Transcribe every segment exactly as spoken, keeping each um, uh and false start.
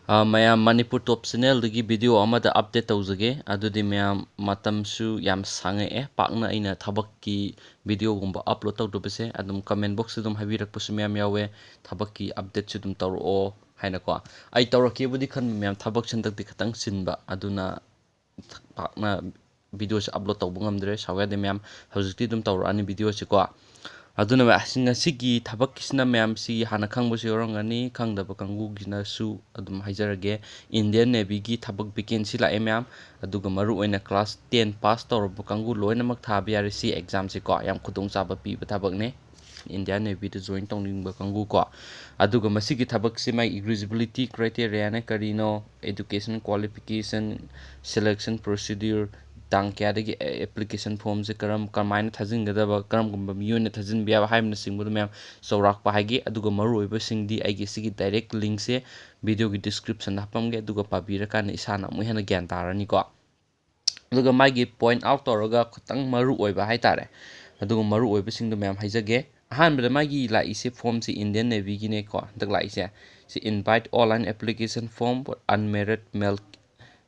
ꯑ, ꯃꯌꯥꯝ, ꯃꯅꯤꯄꯨꯔ ꯇꯣꯞ ꯆꯦꯅꯦꯜꯗꯒꯤ ꯚꯤꯗꯤꯑꯣ ꯑꯃꯗ ꯑꯞꯗꯦꯠ ꯇꯧꯖꯒꯦ꯫ ꯑꯗꯨꯗꯤ ꯃꯌꯥꯝ, ꯃꯇꯝꯁꯨ ꯌꯥꯝ ꯁꯥꯡꯉꯛꯑꯦ, ꯄꯥꯛꯅ ꯑꯩꯅ ꯊꯕꯛꯀꯤ ꯚꯤꯗꯤꯑꯣꯒꯨꯝꯕ ꯑꯞꯂꯣꯗ ꯇꯧꯗꯕꯁꯦ꯫ ꯑꯗꯨꯝ ꯀꯃꯦꯟ ꯕꯣꯛꯁꯇ ꯑꯗꯨꯝ ꯍꯥꯏꯕꯤꯔꯛꯄꯁꯨ ꯃꯌꯥꯝ ꯌꯥꯎꯋꯦ, "ꯊꯕꯛꯀꯤ ꯑꯞꯗꯦꯠꯁꯨ ꯑꯗꯨꯝ ꯇꯧꯔꯛꯑꯣ" ꯍꯥꯏꯅꯀꯣ꯫ ꯑꯩ ꯇꯧꯔꯛꯀꯦꯕꯨꯗꯤ ꯈꯟꯕ ꯃꯌꯥꯝ, ꯊꯕꯛꯁꯦ ꯍꯟꯗꯛꯇꯤ ꯈꯤꯇꯪ ꯆꯤꯟꯕ, ꯑꯗꯨꯅ ꯄꯥꯛꯅ ꯚꯤꯗꯤꯑꯣꯁꯦ ꯑꯞꯂꯣꯗ ꯇꯧꯕ ꯉꯝꯗ꯭ꯔꯦ, ꯁꯥꯎ ꯌꯥꯗꯦ ꯃꯌꯥꯝ꯫ ꯍꯧꯖꯤꯛꯇꯤ ꯑꯗꯨꯝ ꯇꯧꯔꯛꯑꯅꯤ ꯚꯤꯗꯤꯑꯣꯁꯦꯀꯣ꯫ ꯑꯗꯨꯅ ꯉꯁꯤꯒꯤ ꯊꯕꯛꯀꯤꯁꯤꯅꯁꯨ ꯃꯌꯥꯝ, ꯁꯤ ꯍꯥꯟꯅ ꯈꯪꯕꯁꯨ ꯌꯥꯎꯔꯝꯒꯅꯤ, ꯈꯪꯗꯕ ꯀꯥꯡꯕꯨꯒꯤꯅꯁꯨ ꯑꯗꯨꯝ ꯍꯥꯏꯖꯔꯒꯦ꯫ ꯏꯟꯗꯤꯌꯟ ꯅꯦꯚꯤꯒꯤ ꯊꯕꯛ ꯚꯦꯀꯦꯟꯁꯤ ꯂꯥꯛꯑꯦ ꯃꯌꯥꯝ, ꯑꯗꯨꯒ ꯃꯔꯨꯑꯣꯏꯅ ꯀ꯭ꯂꯥꯁ ꯇꯦꯟ ꯄꯥꯁ ꯇꯧꯔꯕ ꯀꯥꯡꯕꯨ ꯂꯣꯏꯅꯃꯛ ꯊꯥꯕ ꯌꯥꯔꯦ꯫ ꯁꯤ ꯑꯦꯛꯖꯥꯝꯁꯦꯀꯣ ꯌꯥꯝ ꯈꯨꯗꯣꯡꯆꯥꯕ ꯄꯤꯕ ꯊꯕꯛꯅꯦ꯫ ꯏꯟꯗꯤꯌꯟ ꯅꯦꯚꯤꯗ ꯖꯣꯏꯟ ꯇꯧꯅꯤꯡꯕ ꯀꯥꯡꯕꯨꯀꯣ꯫ ꯑꯗꯨꯒ ꯃꯁꯤꯒꯤ ꯊꯕꯛꯁꯤ ꯃꯥꯒꯤ ꯏꯂꯤꯖꯤꯕꯤꯂꯤꯇꯤ ꯀ꯭ꯔꯥꯏꯇꯦꯔꯤꯌꯥꯅ ꯀꯔꯤꯅꯣ, ꯏꯗꯨꯀꯦꯁꯟ ꯀ꯭ꯋꯥꯂꯤꯐꯤꯀꯦꯁꯟ, ꯁꯦꯂꯦꯛꯁꯟ ꯄ꯭ꯔꯣꯁꯤꯗ꯭ꯌꯨꯔ, ꯇꯥꯡ ꯀꯌꯥꯗꯒꯤ ꯑꯦ-, ꯑꯦꯄ꯭ꯂꯤꯀꯦꯁꯟ ꯐꯣꯝꯁꯦ ꯀꯔꯝ, ꯀꯃꯥꯏꯅ ꯊꯥꯖꯤꯟꯒꯗꯕ, ꯀꯔꯝꯒꯨꯝꯕ ꯃꯤꯑꯣꯏꯅ ꯊꯥꯖꯤꯟꯕ ꯌꯥꯕ ꯍꯥꯏꯕꯅꯆꯤꯡꯕꯗꯨ ꯃꯌꯥꯝ ꯆꯥꯎꯔꯥꯛꯄ ꯍꯥꯏꯒꯦ꯫ ꯑꯗꯨꯒ ꯃꯔꯨꯑꯣꯏꯕꯁꯤꯡꯗꯤ ꯑꯩꯒꯤ ꯁꯤꯒꯤ ꯗꯥꯏꯔꯦꯛ ꯂꯤꯡꯁꯦ ꯚꯤꯗꯤꯑꯣꯒꯤ ꯗꯤꯁꯀ꯭ꯔꯤꯞꯁꯟꯗ ꯍꯥꯞꯄꯝꯒꯦ, ꯑꯗꯨꯒ ꯄꯥꯕꯤꯔꯀꯥꯟꯗ ꯏꯁꯥꯅ ꯑꯃꯨꯛ ꯍꯦꯟꯅ ꯒ꯭ꯌꯥꯟ ꯇꯥꯔꯅꯤꯀꯣ꯫ ꯑꯗꯨꯒ ꯃꯥꯒꯤ ꯄꯣꯏꯟꯠ ꯑꯥꯎꯠ ꯇꯧꯔꯒ ꯈꯤꯇꯪ ꯃꯔꯨ ꯑꯣꯏꯕ ꯍꯥꯏꯇꯥꯔꯦ, ꯑꯗꯨꯒ ꯃꯔꯨ ꯑꯣꯏꯕꯁꯤꯡꯗꯣ ꯃꯌꯥꯝ ꯍꯥꯏꯖꯒꯦ꯫ ꯑꯍꯥꯟꯕꯗ ꯃꯥꯒꯤ ꯂꯥꯛꯏꯁꯦ ꯐꯣꯝꯁꯤ ꯏꯟꯗꯤꯌꯟ ꯅꯦꯚꯤꯒꯤꯅꯦꯀꯣ ꯍꯟꯗꯛ ꯂꯥꯛꯏꯁꯦ꯫ ꯁꯤ invite online application form for unmarried male,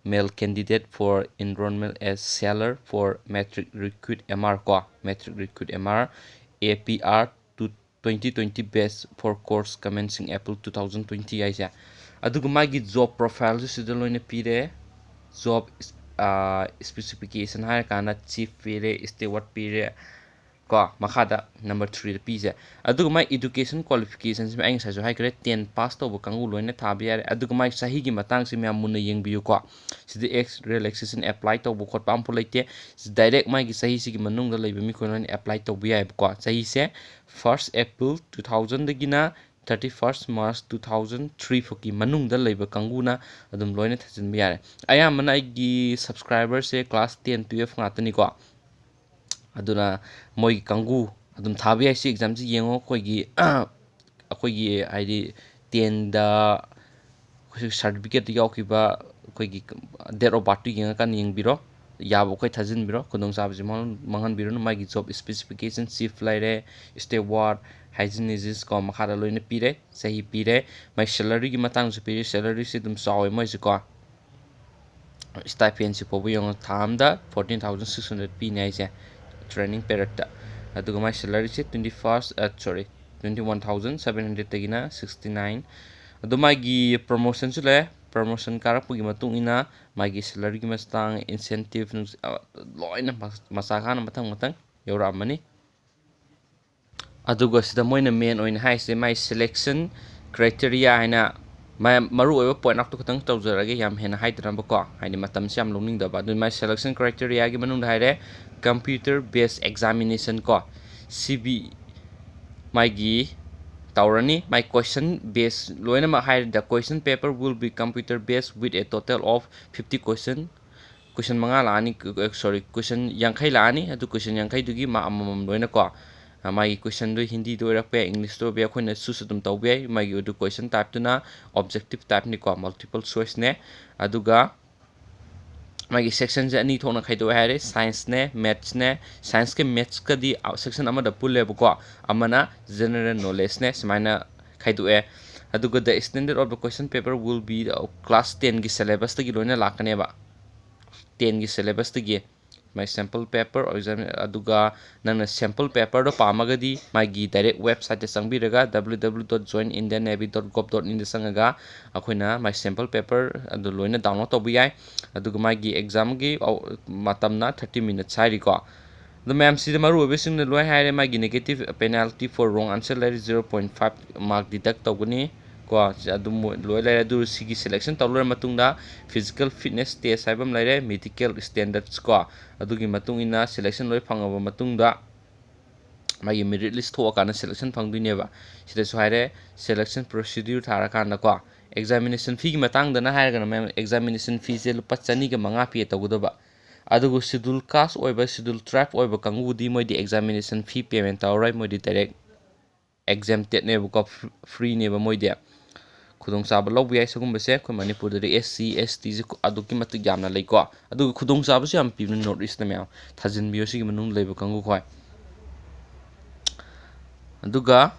male candidate for enrollment as sailor for matric recruit M R ꯀꯣ, matric recruit M R, A P R two twenty twenty batch for course commencing April two thousand twenty ꯍꯥꯏꯁꯦ꯫ ꯑꯗꯨꯒ ꯃꯥꯒꯤ job ꯄ꯭ꯔꯣꯐꯥꯏꯜꯁꯨ ꯁꯤꯗ ꯂꯣꯏꯅ ꯄꯤꯔꯦ꯫ Job ꯏꯁꯄꯤꯁꯤꯐꯤꯀꯦꯁꯟ ꯍꯥꯏꯔꯀꯥꯟꯗ chief ꯄꯤꯔꯦ, ꯏꯁꯇꯦꯋꯥꯔꯗ ꯄꯤꯔꯦ ꯀꯣ, ꯃꯈꯥꯗ ꯅꯝꯕꯔ ꯊ꯭ꯔꯤꯗ ꯄꯤꯁꯦ꯫ ꯑꯗꯨꯒ ꯃꯥꯏ ꯏꯗꯨꯀꯦꯁꯟ ꯀ꯭ꯋꯥꯂꯤꯐꯤꯀꯦꯁꯟꯁꯤ ꯑꯩ ꯉꯁꯥꯏꯁꯨ ꯍꯥꯏꯈ꯭ꯔꯦ, ꯇꯦꯟ ꯄꯥꯁ ꯇꯧꯕ ꯀꯥꯡꯕꯨ ꯂꯣꯏꯅ ꯊꯥꯕ ꯌꯥꯔꯦ꯫ ꯑꯗꯨꯒ ꯃꯥꯏ ꯆꯍꯤꯒꯤ ꯃꯇꯥꯡꯁꯤ ꯃꯌꯥꯝ ꯃꯨꯟꯅ ꯌꯦꯡꯕꯤꯌꯨꯀꯣ꯫ ꯁꯤꯗ ꯑꯦꯖ ꯔꯤꯂꯦꯛꯁꯦꯁꯟ ꯑꯦꯄ꯭ꯂꯥꯏ ꯇꯧꯕ ꯈꯣꯠꯄ ꯑꯃꯐꯥꯎ ꯂꯩꯇꯦ꯫ ꯁꯤ ꯗꯥꯏꯔꯦꯛ ꯃꯥꯒꯤ ꯆꯍꯤꯁꯤꯒꯤ ꯃꯅꯨꯡꯗ ꯂꯩꯕ ꯃꯤꯈꯣꯏ ꯂꯣꯏꯅ ꯑꯦꯄ꯭ꯂꯥꯏ ꯇꯧꯕ ꯌꯥꯏꯕꯀꯣ꯫ ꯆꯍꯤꯁꯦ first April two thousandꯗꯒꯤꯅ thirty first March two thousand three ꯐꯥꯎꯒꯤ ꯃꯅꯨꯡꯗ ꯂꯩꯕ ꯀꯥꯡꯕꯨꯅ ꯑꯗꯨꯝ ꯂꯣꯏꯅ ꯊꯥꯖꯤꯟꯕ ꯌꯥꯔꯦ꯫ ꯑꯌꯥꯝꯕꯅ ꯑꯩꯒꯤ ꯁꯕꯁꯀ꯭ꯔꯥꯏꯕꯔꯁꯦ ꯀ꯭ꯂꯥꯁ ꯇꯦꯟ ꯇꯨꯌꯦꯜꯐ ꯉꯥꯛꯇꯅꯤꯀꯣ꯫ ꯑꯗꯨꯅ ꯃꯣꯏꯒꯤ ꯀꯥꯡꯕꯨ ꯑꯗꯨꯝ ꯊꯥꯕ ꯌꯥꯏ꯫ ꯁꯤ ꯑꯦꯛꯖꯥꯝꯁꯤ ꯌꯦꯡꯉꯣ, ꯑꯩꯈꯣꯏꯒꯤ, ꯑꯩꯈꯣꯏꯒꯤ ꯍꯥꯏꯗꯤ ꯇꯦꯟꯗ ꯑꯩꯈꯣꯏ ꯁꯥꯔꯇꯤꯐꯤꯀꯦꯠꯇ ꯌꯥꯎꯈꯤꯕ ꯑꯩꯈꯣꯏꯒꯤ date of birthꯇꯨ ꯌꯦꯡꯉꯀꯥꯟꯗ ꯌꯦꯡꯕꯤꯔꯣ꯫ ꯌꯥꯕ ꯑꯩꯈꯣꯏ ꯊꯥꯖꯤꯟꯕꯤꯔꯣ, ꯈꯨꯗꯣꯡꯆꯥꯕꯁꯤ ꯃꯥꯡꯍꯟ-, ꯃꯥꯡꯍꯟꯕꯤꯔꯨꯅꯨ꯫ ꯃꯥꯒꯤ ꯖꯣꯕ ꯏꯁꯄꯦꯁꯤꯐꯤꯀꯦꯁꯟ ꯆꯤꯐ ꯂꯩꯔꯦ, ꯏꯁꯇꯦꯋꯥꯔꯗ, hygienist ꯀꯣ, ꯃꯈꯥꯗ ꯂꯣꯏꯅ ꯄꯤꯔꯦ, ꯆꯍꯤ ꯄꯤꯔꯦ꯫ ꯃꯥꯏ salary ꯒꯤ ꯃꯇꯥꯡꯁꯨ ꯄꯤꯔꯦ, salary ꯁꯤ ꯑꯗꯨꯝ ꯆꯥꯎꯋꯦ ꯃꯣꯏꯁꯦ ꯀꯣ꯫ Stipend ꯁꯤ ꯐꯥꯎꯕ ꯌꯦꯡꯉꯣ, ꯊꯥ ꯑꯝꯗ fourteen thousand six hundred ꯄꯤꯅꯤ ꯍꯥꯏꯁꯦ training period ꯇ꯫ ꯑꯗꯨꯒ ꯃꯥꯏ salary ꯁꯦ twenty first, sorry, twenty one thousand seven hundred ꯇꯒꯤꯅ sixty nine꯫ ꯑꯗꯨ ꯃꯥꯒꯤ promotion ꯁꯨ ꯂꯩ꯫ Promotion ꯀꯥꯔꯛꯄꯒꯤ ꯃꯇꯨꯡ ꯏꯟꯅ ꯃꯥꯒꯤ salary ꯒꯤ ꯃꯇꯥꯡ, incentive ꯅꯨꯡ-, ꯑ, ꯂꯣꯏꯅ ꯃꯁ-, ꯃꯆꯥ ꯈꯥꯅ ꯃꯊꯪ ꯃꯊꯪ ꯌꯧꯔꯛꯑꯝꯃꯅꯤ꯫ ꯑꯗꯨꯒ ꯁꯤꯗ ꯃꯣꯏꯅ main ꯑꯣꯏꯅ ꯍꯥꯏꯔꯤꯁꯦ ꯃꯥꯏ selection criteria ꯍꯥꯏꯅ ꯃꯥꯏ ꯃꯔꯨ ꯑꯣꯏꯕ point out ꯇꯨ ꯈꯛꯇꯪ ꯇꯧꯖꯔꯒꯦ, ꯌꯥꯝ ꯍꯦꯟꯅ ꯍꯥꯏꯗꯅꯕꯀꯣ, ꯍꯥꯏꯗꯤ ꯃꯇꯝꯁꯦ ꯌꯥꯝ ꯂꯧꯅꯤꯡꯗꯕ꯫ ꯑꯗꯨ ꯃꯥꯏ selection criteria ꯒꯤ ꯃꯅꯨꯡꯗ ꯍꯥꯏꯔꯦ computer based examination ꯀꯣ, ꯁꯤ ꯕꯤ ꯃꯥꯒꯤ ꯇꯧꯔꯅꯤ꯫ ꯃꯥꯏ question base ꯂꯣꯏꯅꯃꯛ ꯍꯥꯏꯔꯦ, the question paper will be computer based with a total of fifty question꯫ Question ꯃꯉꯥ ꯂꯥꯛꯑꯅꯤ, sorry, question ꯌꯥꯡꯈꯩ ꯂꯥꯛꯑꯅꯤ꯫ ꯑꯗꯨ question ꯌꯥꯡꯈꯩꯗꯨꯒꯤ mark ꯑꯃꯃꯝ ꯂꯣꯏꯅꯀꯣ, ꯑ, ꯃꯥꯒꯤ question ꯗꯨ ꯍꯤꯟꯗꯤꯗ ꯑꯣꯏꯔꯛꯄ ꯌꯥꯏ, English ꯇ ꯑꯣꯏꯕ ꯌꯥꯏ, ꯑꯩꯈꯣꯏꯅ choose ꯑꯗꯨꯝ ꯇꯧꯕ ꯌꯥꯏ꯫ ꯃꯥꯒꯤ ꯑꯗꯨ question type ꯇꯨꯅ objective type ꯅꯤꯀꯣ, multiple choice ꯅꯦ꯫ ꯑꯗꯨꯒ ꯃꯥꯒꯤ section ꯁꯦ ꯑꯅꯤ ꯊꯣꯛꯅ ꯈꯥꯏꯗꯣꯛꯑꯦ ꯍꯥꯏꯔꯦ, science ꯅꯦ, maths ꯅꯦ꯫ Science ꯀ maths ꯀꯗꯤ section ꯑꯃꯗ ꯄꯨꯜꯂꯦꯕꯀꯣ, ꯑꯃꯅ general knowledge ꯅꯦ, ꯁꯨꯃꯥꯏꯅ ꯈꯥꯏꯗꯣꯛꯑꯦ꯫ ꯑꯗꯨꯒ the standard of the question paper will be, uh, class ten ꯒꯤ syllabus ꯇꯒꯤ ꯂꯣꯏꯅ ꯂꯥꯛꯀꯅꯦꯕ꯫ Ten ꯒꯤ syllabus ꯇꯒꯤ꯫ ꯃꯥꯏ sample paper exam, ꯑꯗꯨꯒ ꯅꯪꯅ sample paper ꯗꯣ ꯄꯥꯝꯃꯒꯗꯤ ꯃꯥꯒꯤ direct website ꯇ ꯆꯪꯕꯤꯔꯒ W W W dot join Indian Navy dot gov dot in ꯗ ꯆꯪꯉꯒ ꯑꯩꯈꯣꯏꯅ ꯃꯥꯏ sample paper ꯑꯗꯨ ꯂꯣꯏꯅ download ꯇꯧꯕ ꯌꯥꯏ꯫ ꯑꯗꯨꯒ ꯃꯥꯒꯤ exam ꯒꯤ ꯑꯧ-, ꯃꯇꯝꯅ thirty minutes ꯍꯥꯏꯔꯤꯀꯣ꯫ ꯑꯗꯣ ꯃꯌꯥꯝ ꯁꯤꯗ ꯃꯔꯨ ꯑꯣꯏꯕꯁꯤꯡꯗ ꯂꯣꯏ ꯍꯥꯏꯔꯦ꯫ ꯃꯥꯒꯤ negative penalty for wrong answer ꯂꯩꯔꯦ, zero point five mark deduct ꯇꯧꯒꯅꯤ ꯀꯣ꯫ ꯑꯗꯨꯝ ꯂꯣꯏ ꯂꯩꯔꯦ꯫ ꯑꯗꯨ ꯁꯤꯒꯤ selection ꯇꯧ ꯂꯣꯏꯔ ꯃꯇꯨꯡꯗ physical fitness test ꯍꯥꯏꯕ ꯑꯃ ꯂꯩꯔꯦ, medical standards ꯀꯣ꯫ ꯑꯗꯨꯒꯤ ꯃꯇꯨꯡ ꯏꯟꯅ selection ꯂꯣꯏ ꯐꯪꯉꯕ ꯃꯇꯨꯡꯗ ꯃꯥꯒꯤ merit list ꯊꯣꯛꯑꯀꯥꯟꯗ selection ꯐꯪꯗꯣꯏꯅꯦꯕ꯫ ꯁꯤꯗꯁꯨ ꯍꯥꯏꯔꯦ selection procedure ꯊꯥꯔꯀꯥꯟꯗꯀꯣ꯫ Examination fee ꯒꯤ ꯃꯇꯥꯡꯗꯅ ꯍꯥꯏꯔꯒꯅ ꯃꯌꯥꯝ examination fee ꯁꯦ ꯂꯨꯄꯥ ꯆꯅꯤꯒ ꯃꯉꯥ pay ꯇꯧꯒꯗꯕ꯫ ꯑꯗꯨꯕꯨ schedule caste ꯑꯣꯏꯕ, schedule tribe ꯑꯣꯏꯕ ꯀꯥꯡꯕꯨꯗꯤ ꯃꯣꯏꯗꯤ examination fee payment ꯇꯧꯔꯔꯣꯏ, ꯃꯣꯏꯗꯤ direct exempted ꯅꯦꯕꯀꯣ, free ꯅꯦꯕ ꯃꯣꯏꯗꯤ꯫ ꯈꯨꯗꯣꯡꯆꯥꯕ ꯂꯧꯕ ꯌꯥꯏ ꯁꯤꯒꯨꯝꯕꯁꯦ꯫ ꯑꯩꯈꯣꯏ ꯃꯅꯤꯄꯨꯔꯗꯗꯤ S C, S T ꯁꯦ ꯑꯗꯨꯛꯀꯤ ꯃꯇꯤꯛ ꯌꯥꯝꯅ ꯂꯩꯀꯣ꯫ ꯑꯗꯨꯒ ꯈꯨꯗꯣꯡꯆꯥꯕꯁꯨ ꯌꯥꯝ ꯄꯤꯕꯅꯤ North East ꯇ ꯃꯌꯥꯝ꯫ ꯊꯥꯖꯤꯟꯕꯤꯌꯨ ꯁꯤꯒꯤ ꯃꯅꯨꯡꯗ ꯂꯩꯕ ꯀꯥꯡꯕꯨꯈꯣꯏ꯫ ꯑꯗꯨꯒ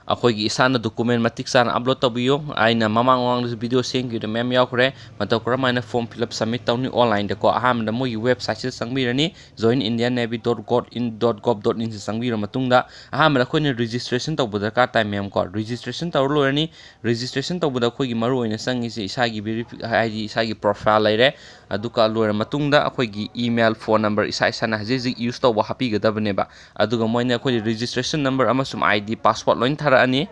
ꯑꯩꯈꯣꯏꯒꯤ ꯏꯁꯥꯅ document ꯃꯇꯤꯛ ꯆꯥꯅ upload ꯇꯧꯕꯤꯌꯨ꯫ ꯑꯩꯅ ꯃꯃꯥꯡ ꯃꯃꯥꯡꯗꯁꯨ video ꯁꯦꯝꯈꯤꯕꯗ ꯃꯌꯥꯝ ꯌꯥꯎꯈ꯭ꯔꯦ꯫ ꯃꯇꯧ ꯀꯔꯝ ꯍꯥꯏꯅ form fill up submit ꯇꯧꯅꯤ online-ꯗꯀꯣ? ꯑꯍꯥꯟꯕꯗ ꯃꯣꯏꯒꯤ website-ꯁꯤꯗ ꯆꯪꯕꯤꯔꯅꯤ, join Indian Navy dot gov in, dot gov dot in-ꯁꯤ ꯆꯪꯕꯤꯔ ꯃꯇꯨꯡꯗ, ꯑꯍꯥꯟꯕꯗ ꯑꯩꯈꯣꯏꯅ registration ꯇꯧꯕ ꯗꯔꯀꯥꯔ ꯇꯥꯏ, ꯃꯌꯥꯝ ꯀꯣ꯫ Registration ꯇꯧꯔ ꯂꯣꯏꯔꯅꯤ꯫ Registration ꯇꯧꯕꯗ ꯑꯩꯈꯣꯏꯒꯤ ꯃꯔꯨ ꯑꯣꯏꯅ ꯆꯪꯉꯤꯁꯦ ꯏꯁꯥꯒꯤ verify-, ꯍꯥꯏꯗꯤ ꯏꯁꯥꯒꯤ profile ꯂꯩꯔꯦ꯫ ꯑꯗꯨꯒ ꯂꯣꯏꯔ ꯃꯇꯨꯡꯗ ꯑꯩꯈꯣꯏꯒꯤ email, phone number ꯏꯁꯥ ꯏꯁꯥꯅ ꯍꯧꯖꯤꯛ ꯍꯧꯖꯤꯛ use ꯇꯧꯕ ꯍꯥꯞꯄꯤꯒꯗꯕꯅꯦꯕ꯫ ꯑꯗꯨꯒ ꯃꯣꯏꯅ ꯑꯩꯈꯣꯏꯒꯤ registration number ꯑꯃꯁꯨꯡ I D, password ꯂꯣꯏꯅ ꯊꯥꯔꯛꯑꯅꯤ꯫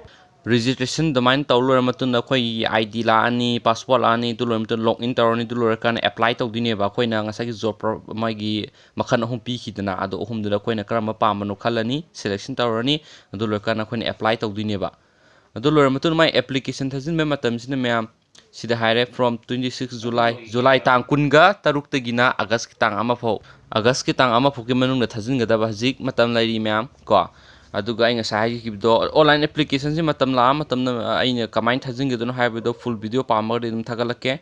Registration ꯑꯗꯨꯃꯥꯏꯅ ꯇꯧ ꯂꯣꯏꯔ ꯃꯇꯨꯡꯗ ꯑꯩꯈꯣꯏꯒꯤ I D ꯂꯥꯛꯑꯅꯤ, password ꯂꯥꯛꯑꯅꯤ, ꯑꯗꯨ ꯂꯣꯏꯔ ꯃꯇꯨꯡꯗ log in ꯇꯧꯔꯅꯤ, ꯑꯗꯨ ꯂꯣꯏꯔꯀꯥꯟꯗ apply ꯇꯧꯗꯣꯏꯅꯦꯕ꯫ ꯑꯩꯈꯣꯏꯅ ꯉꯁꯥꯏꯒꯤ job pro-, ꯃꯥꯒꯤ ꯃꯈꯜ ꯑꯍꯨꯝ ꯄꯤꯈꯤꯗꯅ, ꯑꯗꯣ ꯑꯍꯨꯝꯗꯨꯗ ꯑꯩꯈꯣꯏꯅ ꯀꯔꯝꯕ ꯄꯥꯝꯕꯅꯣ ꯈꯜꯂꯅꯤ, selection ꯇꯧꯔꯅꯤ, ꯑꯗꯨ ꯂꯣꯏꯔꯀꯥꯟꯗ ꯑꯩꯈꯣꯏꯅ apply ꯇꯧꯗꯣꯏꯅꯦꯕ꯫ ꯑꯗꯨ ꯂꯣꯏꯔ ꯃꯇꯨꯡꯗ ꯃꯥꯏ application ꯊꯥꯖꯤꯟꯕ ꯃꯇꯝꯁꯤꯅ ꯃꯌꯥꯝ ꯁꯤꯗ ꯍꯥꯏꯔꯦ, from twenty six July, July ꯇꯥꯡ ꯀꯨꯟꯒ ꯇꯔꯨꯛꯇꯒꯤꯅ August-ꯀꯤ ꯇꯥꯡ ꯑꯃ ꯐꯥꯎ, August-ꯀꯤ ꯇꯥꯡ ꯑꯃ ꯐꯥꯎꯒꯤ ꯃꯅꯨꯡꯗ ꯊꯥꯖꯤꯟꯒꯗꯕ ꯍꯧꯖꯤꯛ ꯃꯇꯝ ꯂꯩꯔꯤ ꯃꯌꯥꯝ ꯀꯣ꯫ ꯑꯗꯨꯒ ꯑꯩ ꯉꯁꯥꯏ ꯍꯥꯏꯈꯤꯕꯗꯣ, online application-ꯁꯤ ꯃꯇꯝ ꯂꯥꯛꯑ ꯃꯇꯝꯗ ꯑꯩꯅ ꯀꯃꯥꯏꯅ ꯊꯥꯖꯤꯟꯒꯗꯣꯏꯅꯣ ꯍꯥꯏꯕꯗꯣ full video ꯄꯥꯝꯃꯒꯗꯤ ꯑꯗꯨꯝ ꯊꯥꯒꯠꯂꯛꯀꯦ꯫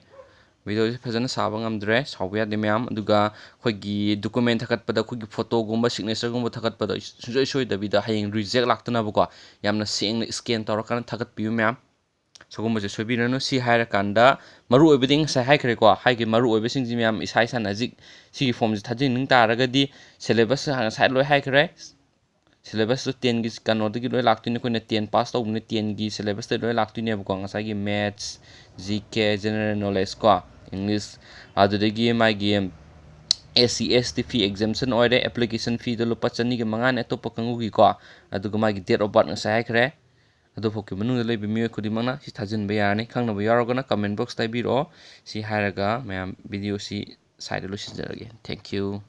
Video-ꯁꯤ ꯐꯖꯅ ꯁꯥꯕ ꯉꯝꯗ꯭ꯔꯦ, ꯁꯥꯎꯕ ꯌꯥꯗꯦ ꯃꯌꯥꯝ꯫ ꯑꯗꯨꯒ ꯑꯩꯈꯣꯏꯒꯤ document ꯊꯥꯒꯠꯄꯗ ꯑꯩꯈꯣꯏꯒꯤ photo-ꯒꯨꯝꯕ, signature-ꯒꯨꯝꯕ ꯊꯥꯒꯠꯄꯗ ꯁꯨꯡꯁꯣꯏ ꯁꯣꯏꯗꯕꯤꯗ ꯍꯌꯦꯡ reject ꯂꯥꯛꯇꯅꯕꯀꯣ, ꯌꯥꯝꯅ ꯁꯦꯡꯅ scan ꯇꯧꯔꯀꯥꯟꯗ ꯊꯥꯒꯠꯄꯤꯌꯨ ꯃꯌꯥꯝ꯫ ꯁꯤꯒꯨꯝꯕꯁꯦ ꯁꯣꯏꯕꯤꯔꯅꯨ꯫ ꯁꯤ ꯍꯥꯏꯔꯀꯥꯟꯗ ꯃꯔꯨ ꯑꯣꯏꯕꯗꯤ ꯉꯁꯥꯏ ꯍꯥꯏꯈ꯭ꯔꯦꯀꯣ, ꯍꯥꯏꯈ꯭ꯔꯦ, ꯃꯔꯨ ꯑꯣꯏꯕꯁꯤꯡꯁꯤ ꯃꯌꯥꯝ ꯏꯁꯥ ꯏꯁꯥꯅ ꯍꯧꯖꯤꯛ ꯁꯤꯒꯤ form-ꯁꯤ ꯊꯥꯖꯤꯟꯅꯤꯡ ꯇꯥꯔꯒꯗꯤ syllabus ꯉꯁꯥꯏ ꯂꯣꯏ ꯍꯥꯏꯈ꯭ꯔꯦ꯫ Syllabus-ꯇꯨ ten-ꯒꯤ ꯀꯩꯅꯣꯗꯒꯤ ꯂꯣꯏ ꯂꯥꯛꯇꯣꯏꯅꯤ, ꯑꯩꯈꯣꯏꯅ ten pass ꯇꯧꯕꯅꯤ, ten-ꯒꯤ syllabus-ꯇ ꯂꯣꯏ ꯂꯥꯛꯇꯣꯏꯅꯦꯕꯀꯣ꯫ ꯉꯁꯥꯏꯒꯤ maths, G K, general knowledge ꯀꯣ, English, ꯑꯗꯨꯗꯒꯤ ꯃꯥꯒꯤ S C S T fee exemption ꯑꯣꯏꯔꯦ, application fee-ꯗꯣ ꯂꯨꯄꯥ ꯆꯅꯤꯒ ꯃꯉꯥꯅꯤ ꯑꯇꯣꯞꯄ ꯀꯥꯡꯕꯨꯒꯤꯀꯣ꯫ ꯑꯗꯨꯒ ꯃꯥꯒꯤ date of birth ꯉꯁꯥꯏ ꯍꯥꯏꯈ꯭ꯔꯦ꯫ ꯑꯗꯨꯐꯥꯎꯒꯤ ꯃꯅꯨꯡꯗ ꯂꯩꯕ ꯃꯤꯑꯣꯏ ꯈꯨꯗꯤꯡꯃꯛꯅ ꯁꯤ ꯊꯥꯖꯤꯟꯕ ꯌꯥꯔꯅꯤ꯫ ꯈꯪꯗꯕ ꯌꯥꯎꯔꯒꯅ comment box-ꯇ ꯍꯥꯏꯕꯤꯔꯛꯑꯣ꯫ ꯁꯤ ꯍꯥꯏꯔꯒ ꯃꯌꯥꯝ video-ꯁꯤ ꯁ꯭ꯋꯥꯏꯗ ꯂꯣꯏꯁꯤꯟꯖꯔꯒꯦ꯫ Thank you꯫